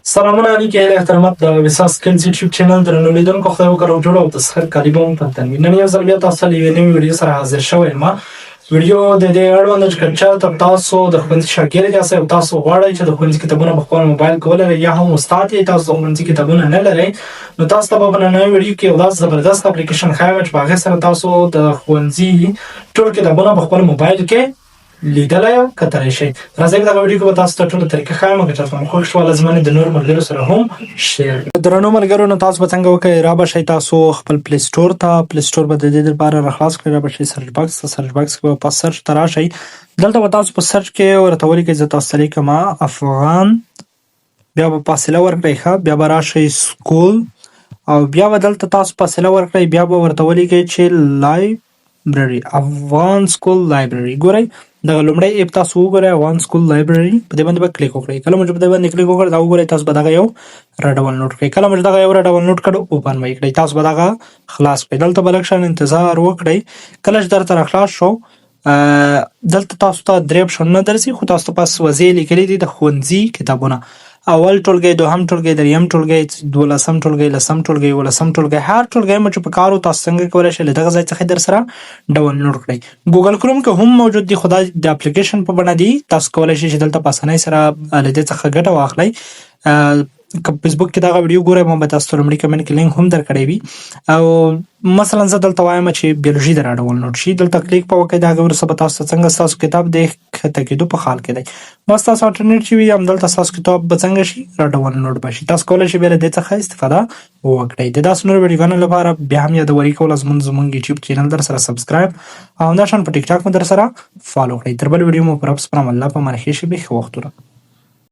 سلامونه نیکه هیله احترامات د ویسا سکیلز یوټیوب چینل درنو لیدونکو، خدای وکړه روغ جوړ او د صحت کالي به مو په تن وي. نن یو ځل بیا تاسو ته له یوې نوې ویډیو سره حاضر شوی یم. ویډیو د دې اړوند چې که چېرته تاسو د ښوونځي شاګرد یاست او تاسو غواړئ چې د ښوونځي کتابونه په خپل موبایل کې ولرئ، یا هم استاد یئ، تاسو د ښوونځي کتابونه نه لرئ، نو تاسو ته به په نننۍ ویډیو کې یو داسې زبردست اپلیکیشن ښایم چې په هغې سره تاسو د ښوونځي ټول کتابونه په خپل موبایل کې لیدلی او کتلی شئ. راځئ، په دغه ویډیو کې به تاسو ته ټوله طریقه ښایم. که چېرته مو خوښ شوه، لازماً د نورو ملګرو سره هم share کړئ. درنو ملګرو، نو تاسو به څنګه وکړئ؟ را به شئ تاسو خپل Play Store ته. Play Store به د دې لپاره راخلاص کړئ. را به شئ search box ته. search box کې به په search ته راشئ. دلته به تاسو په search کې ورته ولیکئ، زه تاسو ته لیکم افغان، بیا به فاصله ورکړئ، ښه، بیا به راشئ school او بیا به دلته تاسو فاصله ورکړئ، بیا به ورته ولیکئ چې library، افغان school library. ګورئ، دغه لومړی app تاسو وګورئ، افغان school library، په دې باندې به کلیک وکړئ. کله مو چې په دې باندې کلیک وکړ، دا وګورئ، تاسو به دغه یو را ډاونلوډ کړئ. کله مو چې دغه یو را ډاونلوډ کړ، open به یې کړئ. تاسو به دغه خلاص کړئ. دلته به لږ شان انتظار وکړئ. کله چې درته راخلاص شو، دلته تاسو ته درې اپشنونه درځي، خو تاسو ته پس واضح لیکلي دي د ښوونځي کتابونه، اول ټولګی، دوهم ټولګی، دریم ټولګی، 12م ټولګی، 10م ټولګی، 11م ټولګی. هر ټولګی مو چې په کار و، تاسو څنګه کولای شئ له دغه ځای څخه در سره ډاونلوډ کړئ. Google Chrome کې هم موجود دي، خو دا د اپلیکیشن په بڼه دي. تاسو کولای شئ چې دلته په اسانۍ سره له دې څخه ګټه واخلئ. که فیسبوک کې دغه ویډیو ګورئ، ما به تاسو ته لومړي کمنټ کې لینک هم درکړی وي. او مثلا زه دلته وایم چې بیولوژي د را ډاونلوډ شي، دلته کلیک په وکړئ. د هغې وروسته به تاسو ته څنګه ستاسو کتاب د ښکته کېدو په حال کې دی، بس تاسو انټرنیټ چې وي، همدلته ستاسو کتاب به څنګه شي؟ را ډاونلوډ به شي. تاسو کولی شئ بیا له دې څخه استفاده وکړئ. د داسې نورو ویډیوګانو لپاره بیا هم یادوري کوله، زموږ یوټیوب چینل در سره subscribe او همداشان په ټیک ټاک مو در سره follow کړئ. تر بل ویډیو مو پر رب سپارم. الله په امان. ښې شېبې، ښه وختونه.